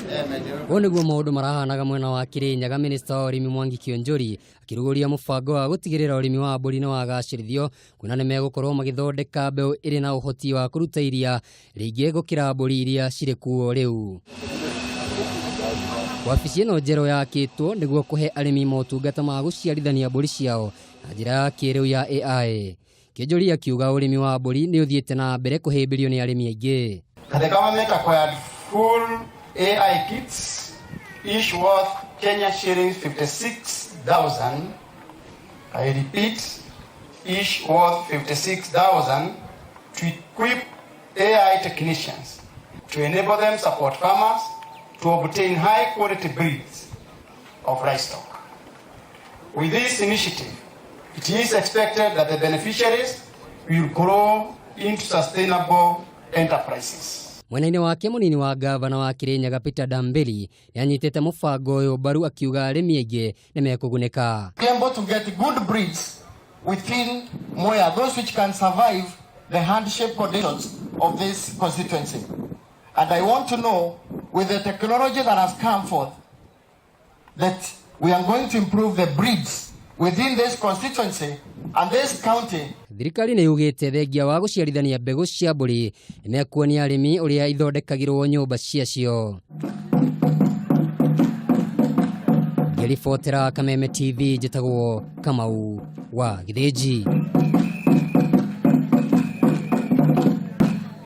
Ũũ nĩguo maũndũ marahanaga mwena wa Kirinyaga, minista wa ũrĩmi Mwangi Kionjuri akĩrugũria mũbango wa gũtigĩrĩra ũrĩmi wa mbũri nĩ wagacĩrithio, kuona nĩ megũkorwo magĩthondeka mbeũ ĩrĩ na ũhoti wa kũruta iria rĩingĩ gũkĩra mbũri iria cirĩ kuo rĩu. Wabici ĩno njerũ yakĩtwo nĩguo kũhe arĩmi motungata ma gũciarithania mbũri ciao na njĩra ya kĩrĩu ya AI. Kĩnjũri akiuga ũrĩmi wa mbũri nĩ ũthiĩte na mbere kũhĩmbĩrio nĩ arĩmi aingĩ. The government acquired full AI kits, each worth Kenya shillings 56,000. I repeat, each worth 56,000 to equip AI technicians to enable them support farmers to obtain high quality breeds of livestock. With this initiative, it is expected that the beneficiaries will grow into sustainable enterprises. Mwena-inĩ wake mũnini wa gavana wa Kirinyaga Peter Dambeli nĩ anyitĩte mũbango ũyũ mbaru akiuga arĩmi aingĩ nĩ mekũgunĩka. Able to get good breeds within Mwea, those which can survive the hardship conditions of this constituency. And I want to know, with the technology that has come forth, that we are going to improve the breeds within this constituency and this county. Thirikari nĩ yugĩte thengia wa gũciarithania mbegũ cia mbũri nĩ mekuonia arĩmi ũrĩa ithondekagĩrwo nyũmba ciacio. Ngĩribotera Kameme TV, njĩtagwo Kamau wa Gĩthĩnji.